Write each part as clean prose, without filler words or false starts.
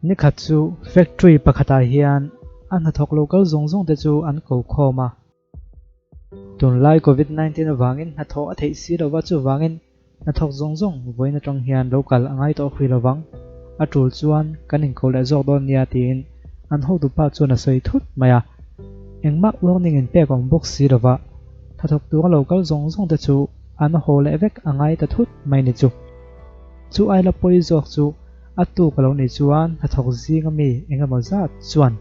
Nikhat chu factory pakhatah hian a hnathawk lo kal zawng zawng te chu an ko khawm a. Tunlai Covid 19 avangin hnathawh a theih si lova chuvangin hnathawk zawng zawng vawiin atang hian lo kal a ngai tawh hrui lovang. A tul chuan kan inko leh zawk dawn nia tiin an hotupa chuan a sawi thut mai a. Engmah warning in pek awm bawk si lova hnathawk tura lo kal zawng zawng te chu an haw leh vek a ngai ta thut mai ni chu. Chu aila pawi zawk chu a tuk a lo nih chuan hnathawk zinga mi eng emaw zat chuan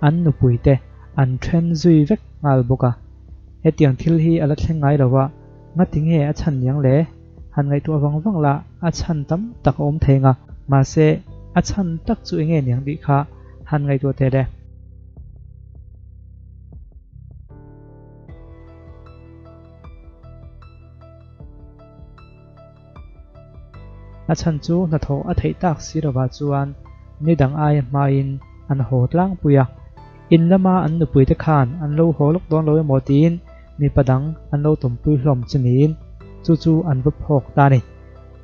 an nupuite an then zui vek nghal bawk a. Hetiang thil hi a la thleng ngai lo a, ngati nge a chhan niang le? Han ngaihtuah vang vang la, a chhan tam tak a awm thei nga, mahse a chhan tak chu enge niang tih kha han ngaihtuah teh le. A chhan chu hnathawh a theih tak si lovah chuan ni dang aia hmain an haw tlangpui a. In lama an nupuite khan an lo haw lawk dawn lo emaw tiin mipa dang an lo tawmpui hlawm chu niin chu chu an va phawk ta a ni.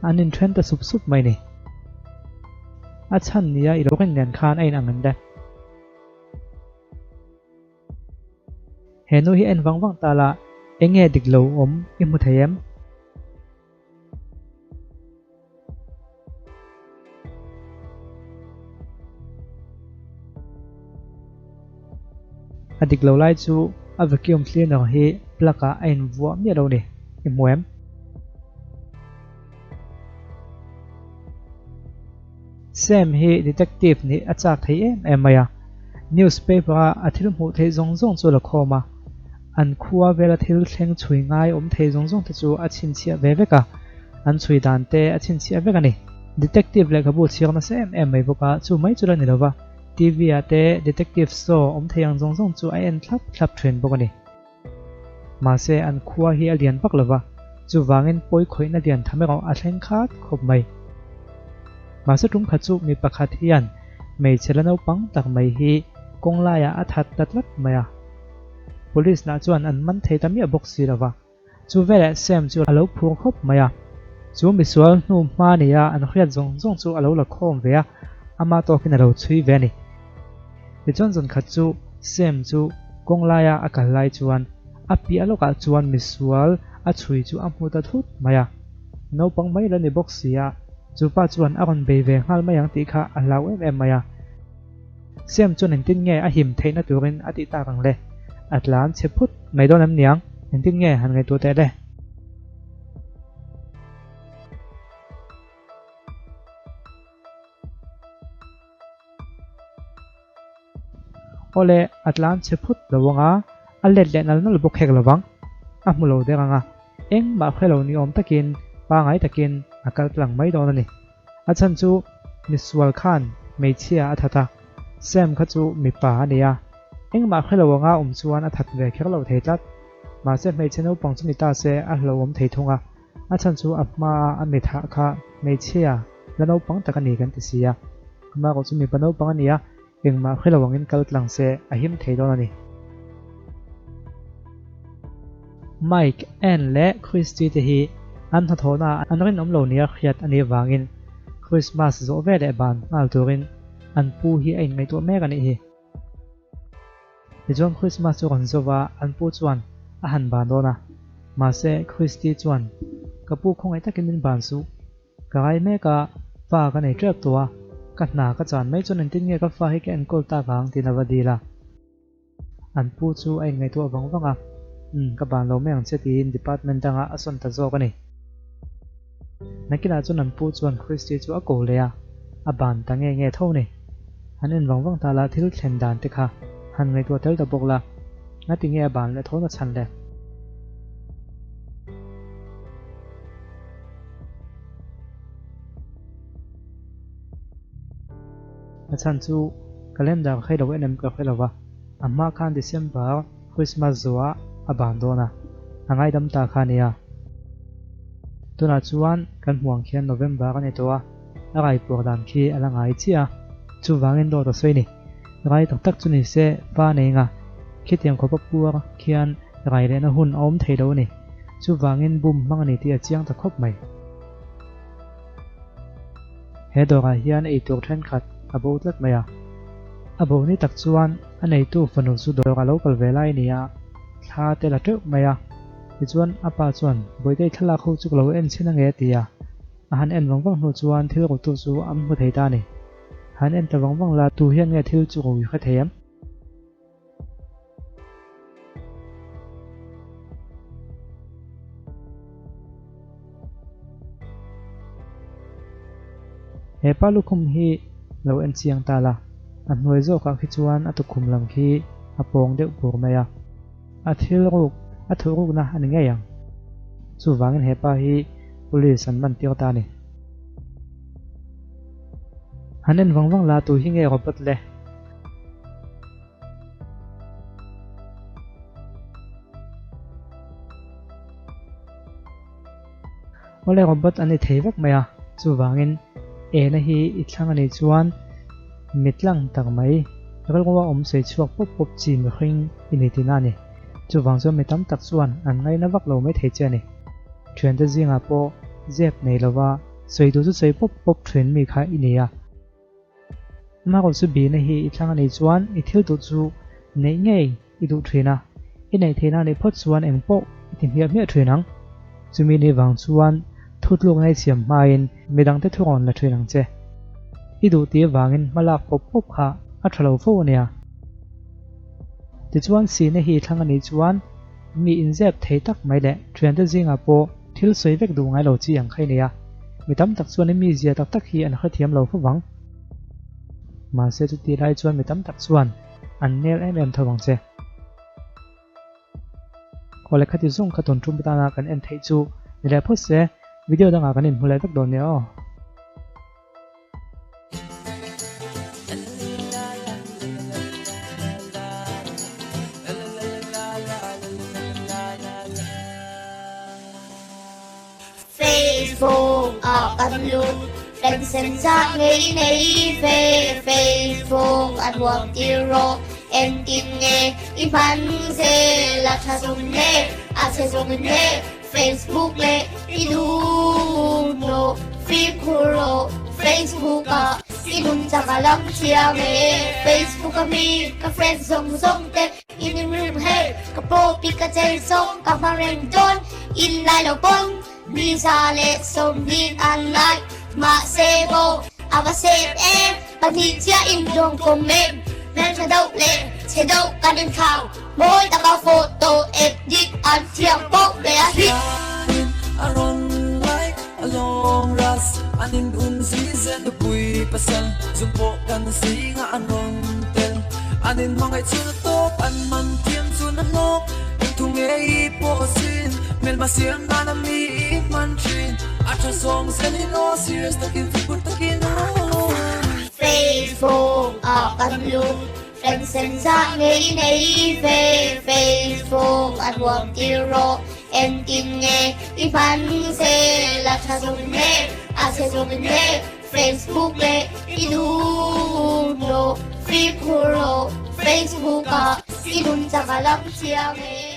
An inthen ta sup sup mai ni. A chhan nia i lo rin nen khan a inang em le? He nu hi en vang vang ta la, eng nge dik lo awm i hmu thei em? A dik lo lai chu a vacuum cleaner hi plug ah a invuah miah lo ni, i hmu em? Sam hi detective nih a chak thei em em mai a, newspaper a a thil hmuh theih zawng zawng chu a la khawm a, an khua vela thil thleng chhui ngai awm thei zawng zawng te chu a chhinchhiah ve vek a, an chhui dan te a chhinchhiah vek a ni. Detective lehkhabu chhiar nasa em em mai bawk a, chu mai chu la ni lova, TV ah te detective show awm thei ang zawng zawng chu a en thlap thlap thin bawk a ni. Mahse, an khua hi a lian vak lo va, chuvangin pawi khawihna lian tham erawh a thleng khat khawp mai. Mahse tum khat chu mi pakhat hian hmeichhe la naupang tak mai hi kawng laiah a that ta tlat mai a. Police lah chuan an man thei ta miah bawk si lo va, chu veleh Sam chu a lo phur khawp mai a. Chu misual hnu hma nia an hriat zawng zawng chu a lo la khawm ve a, ama tawkin a lo chhui ve a ni. Tichuan zan khat chu Sam chu kawng laia a kal lai chuan a piah lawkah chuan misual a chhui chu a hmu ta thut mai a. Naupang mai la ni bawk si a, chu pa chuan a rawn bei ve nghal mai ang tih kha a hlau em em mai a. Sam chuan engtin nge a him theihna turin a tih tak ang le? A tlan chhe phut mai dawn em niang? Engtin nge han ngaihtuah teh le? Awle, a tlan chhe phut lo ang a, a let leh nal nal bawk hek lo vang. A hmu lo der ang a, engmah hre lo ni awm takin pangai takin a kal tlang mai dawn a ni. A chhan chu misual khan hmeichhia a that a, Sam kha chu mipa a ni a, engmah hre lo anga awm chuan a that ve kher lo thei tlat. Mahse hmeichhe naupang chu ni ta se a hlauhawm thei thung a, A chhan chu a hmaa a mi thah kha hmeichhia la naupang tak a ni kan ti si a. Amah erawh chu mipa naupang a ni a, engmah hre lo angin kal tlang se a him thei dawn a ni. Mike, Ann leh Christy te hi an hnathawhna ah an rinawm lo nia hriat a nih avangin Christmas zawh ve leh ban nghal turin an pu hi a inngaihtuah mek a nih hi. Tichuan Christmas chu rawn zo va, an pu chuan a han ban dawn a. Mahse, Christy chuan, Ka pu khawngaih takin min ban suh. Ka rai mek a, fa ka nei tep tawh a, ka hna ka chan mai chuan engtin nge ka fa hi ka enkawl tak ang tiin a va dil a. An pu chu a inngaihtuah vang vang a, Umm, ka ban lo mai ang che tiin department dangah a sawn ta zawk a ni. Nakinah chuan an pu chuan Christy chu a ko leh a, a ban ta nge nge tho ni. Han en vang vang ta la thil thlen dan te kha han ngaihtuah tel ta bawk la, ngati nge a ban leh tho na chhan le? A chhan chu calendar ka hre lo en em ka hre lo va, a hma khan December Christmas zawhah a ban dawn a, a ngaidam ta kha a nia. Tunah chuan kan hmuh ang khian November a ni tawh a, a raipuar dan khi a la ngai chiah a, chuvangin dawt a sawi ni. Rai tak tak chu ni se pa nei nga, khitiang khawpa puar khian rai lehna hun a awm thei lo a ni. Chuvangin bum hmang a ni tih a chiang ta khawp mai. He dawrah hian eitur thenkhat a bo tlat mai a. A bo ni tak chuan a neitu fanu chu dawr a lo kal ve lai a ni a, thla te la teuh mai a. Tichuan a pa chuan Bawihtei thlalak ho chu ka lo en chhin ange a ti a. A han en vang vang hnu chuan thil rutu chu an hmu thei ta a ni. Han en ta vang vang la, tu hian nge thil chu rui hre thei em? He pa lukhum hi lo en chiang ta la, a hnuai zawkah khi chuan a tukhum lam khi a pawng deuh bur mai a. A thil ruk, a thuh rukna a ni ngei ang. Chuvangin he pa hi police an man tir ta a ni. Han en vang vang la tu hi nge robot le? Awle robot an ni thei vek mai a, chuvangin ena hi i thlang a nih chuan mitlang tak mai rilrua awm sawi chhuak pawp pawp chi mihring i ni tihna a ni. Chuvang chuan mi tam tak chuan an ngaina vak lo mai thei che a ni. Thiante zingah pawh zep nei lova sawi duh chu sawi pawp pawp thin mi kha i ni a. Amaherawh chu bihna hi i thlang a nih chuan i thil duh chu neih ngei i duh thin a, i neih theihna a nih phawt chuan eng pawh i ti hmiah hmiah thin ang. Chumi ni vang chuan thutluk nei siam hmain midangte thu rawn la thin ang che. I duh tih avangin hma lak pawp pawp kha a tha lo fo a nia. Tichuan sihna hi i thlang a nih chuan mi inzep thei tak mai leh thiante zingah pawh thil sawi vek duh ngai lo chi ang kha i nei a, mi tam tak chuan i mizia tak tak hi an hrethiam lo fo vang. Mahse chuti lai chuan mi tam tak chuan an nel em em tho vang che. Aw le khati zawng kha tawn tum tana kan en theih chu ni leh phawt se, video dangah kan inhmu leh vek dawn nia aw. Facebook ah kan lut kan sen zah ngei nei ve Facebook a nuam tir rawh engtin nge i hman zel a tha zawng nge a chhe zawng nge Facebook leh i dun rawh fimkhur rawh Facebook ah i nun chak a lam chiang e Facebook a mi ka friend zawng zawng te in rim hei ka pawpi ka chei zawng ka hma reng dawn in lai lo pawn mi za leh 20 an like mahse maw a va sep em pahnih chiah in dawng comment hmeltha deuh leh chhe deuh kan inthlau Mawi taka photo edit an thiam pawh ve a hi. A rawn like a long ras an in un zui zel nupui pasal zung pawh kan zingah an rawn tel an in hmangaih chhun a tawp an man thiam chun a hlawk eng thu ngei pawh sin hmelma siam nan a mi i hman thin a tha zawng zel in aw serious takin fimkhur takin aw. Facebook ah kan lut Kan sen zah ngei nei ve Facebook a nuam tir rawh engtin nge i hman zel a tha zawng nge a chhe zawng nge Facebook leh i dun rawh fimkhur rawh Facebook ah i nun chak a lam chiang e.